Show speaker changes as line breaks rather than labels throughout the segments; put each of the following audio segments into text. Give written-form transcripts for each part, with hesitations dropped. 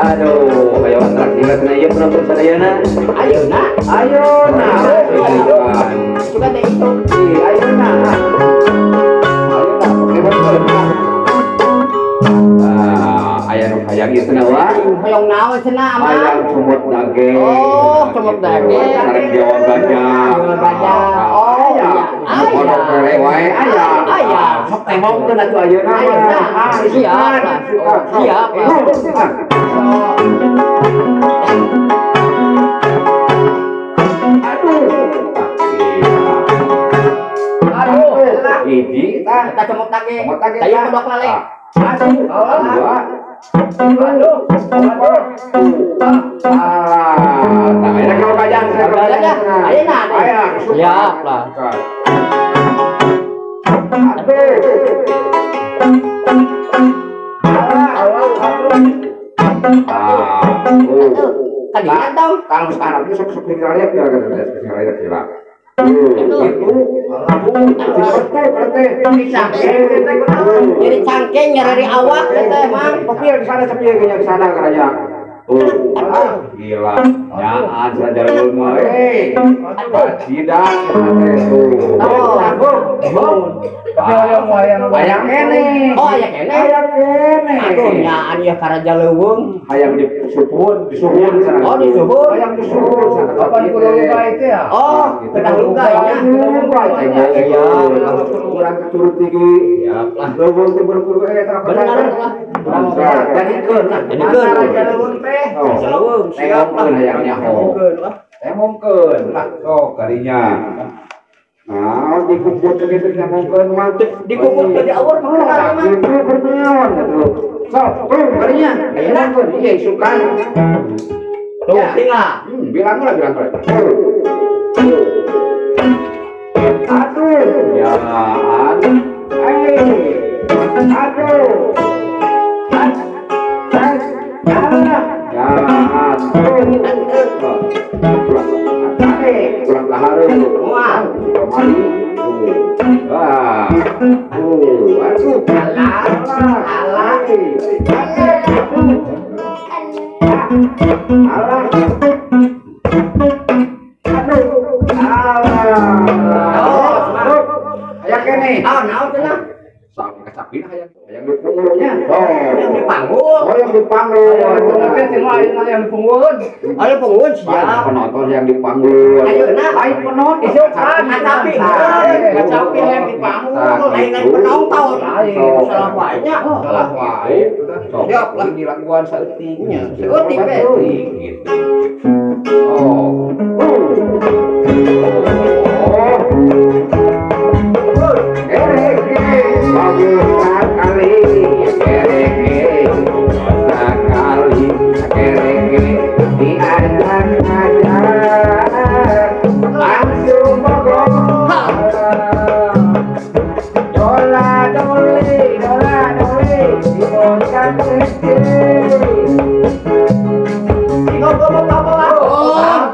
Aduh, ayo atraksi lah ieu penonton sadayana. Ayeuna, ayeuna.
Coba teh itu.
Ih, ayeuna. Ayeuna, oke betul. Ah, aya nu hayang ieu cenah wa.
Hayang naon cenah amang?
Hayang cumut daging.
Oh, cumut daging.
Sareng jawa gajah.
Jawa gajah. Oh, iya.
Aya. Aya wae aya.
Aya.
Sok tembongkeun atuh ayeuna.
Ayeuna. Siap. Siap.
Aduh. Aduh. Hiji tah.
Kita cemok daging.
Cemok daging.
Ayo kodok lale.
Satu, dua, aduh, ah, nah, ini kalau kajang,
ayo nah, siap lah. Aduh, dong.
Kalau sekarang itu sok-sok tinggal lihat ya, tinggal lihat itu,
jadi cangkeng nyari awak teh mang.
Kopi di sana sepi di sana kerja. Gila. Nyaan saja lu mah. Eh, tidak Hayang kene.
Oh, hayang kene.
Hayang kene.
Aduh, nyaan ieu karaja leuweung.
Hayang disuhun, disuhun sana.
Oh, disuhun.
Hayang disuhun sana.
Apa di Kuda Luga itu ya?
Oh, Kuda Luga ya.
Luga teh. Urang keturut tinggi.
Siap lah.
Leuweung teh berburu eta
bener lah.
Jadikeun lah.
Jadikeun.
Karaja leuweung teh.
Leuweung siap lah.
Hayang nyaho. Temongkeun lah sok kadinya. Nah, dikukut begitu nyambungkeun mah.
Dikukut ke awur mah mah.
Gitu bernaon atuh. Sok, tuh kadinya. Ayeuna ieu isukan.
Tuh, tinggal.
Bilang lah, bilang lah. Aduh, ya aduh. Aduh. Ya, aduh. Ulah lahareun.
Wah,
kemari. Wah. Aduh,
alah, alah.
Alah. Aduh, alah. Oh, aya kene.
Ah, naon cenah?
Sapi kecapin hayang hayang dipunggulnya. Oh,
yang dipanggul.
Oh, yang dipanggul.
Tapi semua yang dipunggul.
Ayo punggul siap.
Penonton yang dipanggul.
Ayeuna
lain penonton.
Isukan
kacapi.
Kacapi yang dipanggul.
Lain lain penonton. Salah wae nya.
Salah wae. Siap lah dilakukan saeutik
nya. Saeutik we.
Gitu. Oh. Oh. Bagus sekali, kereke, sekali, kereke, diajak-ajak, langsung mogok. Dola doli, dola doli, dibongkar kecil.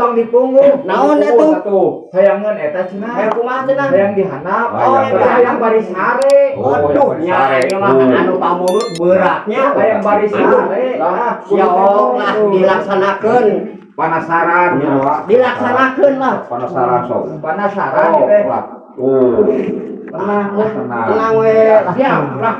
Tong dipunggung.
Naon atuh?
Hayangeun eta cenah.
Hayang kumaha cenah?
Hayang dihandap. Oh, hayang baris hare.
Aduh, nya ieu mah anu pamurut beratnya
hayang baris hare.
Lah,
siap lah dilaksanakeun.
Penasaran
dilaksanakeun lah.
Penasaran sok.
Penasaran teh.
Tuh.
Tenang lah,
tenang.
Tenang we.
Siap lah.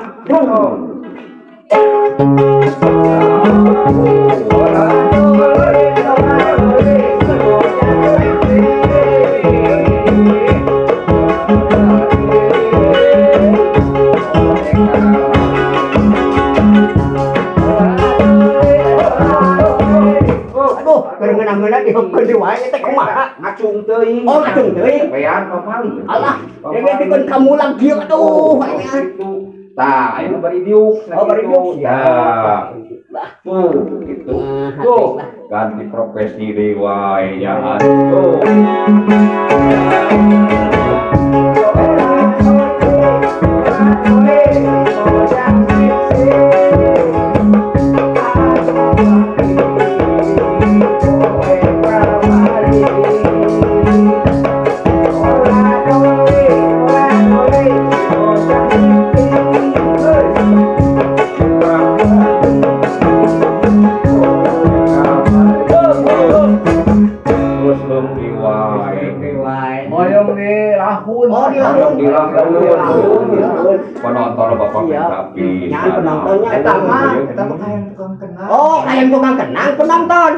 Aduh, berenang-renang diheukeun di wae teh kumaha?
Ngacung teuing.
Oh, ngacung teuing.
Wean pamali.
Alah, yang dikeun kamulang kieu aduh.
Tah, ayeuna bari diuk.
Oh, bari diuk.
Tah. Tuh gitu. Tuh ganti profesi deui wae nya atuh. Penonton bapak tapi
penontonnya eta mah
hayang tukang kenang.
Oh, hayang tukang kenang penonton.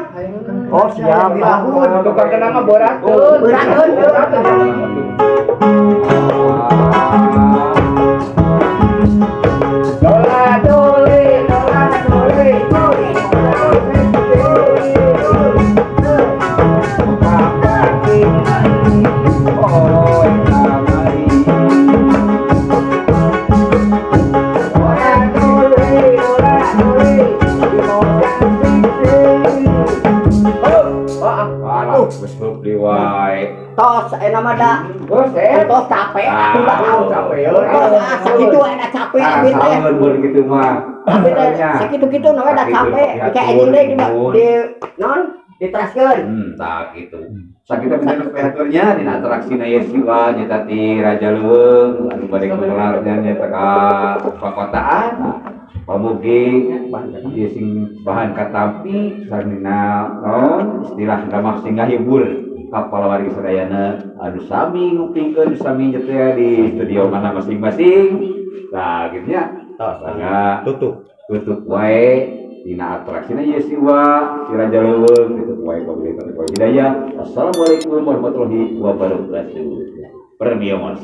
Oh, siap.
Tukang kenang mah borakeun.
Borakeun.
Dola dole, dola dole.
Tos enak mah da. Tos capek atuh da capek. Tos sakitu enak capek abi teh.
Saeun kitu mah.
Abi teh sakitu-kitu na we da capek. Engke anjing deui di non diteraskeun.
Tah kitu. Sakitu pisan nu dina atraksina Yesiwa nyaeta ti Raja Leuweung anu bade kumalarnya nyaeta ka pakotaan. Pamugi ieu sing bahan katampi sareng dina naon istilah ramah sing ngahibur kapal wargi sadayana anu sami ngupingkeun sami nyetea di studio mana masing-masing. Nah, kitu nya. Tos tutup wae dina atraksina Yesiwa si Raja Leuweung tutup wae wabillahi taufiq wal hidayah. Assalamualaikum warahmatullahi wabarakatuh. Permios.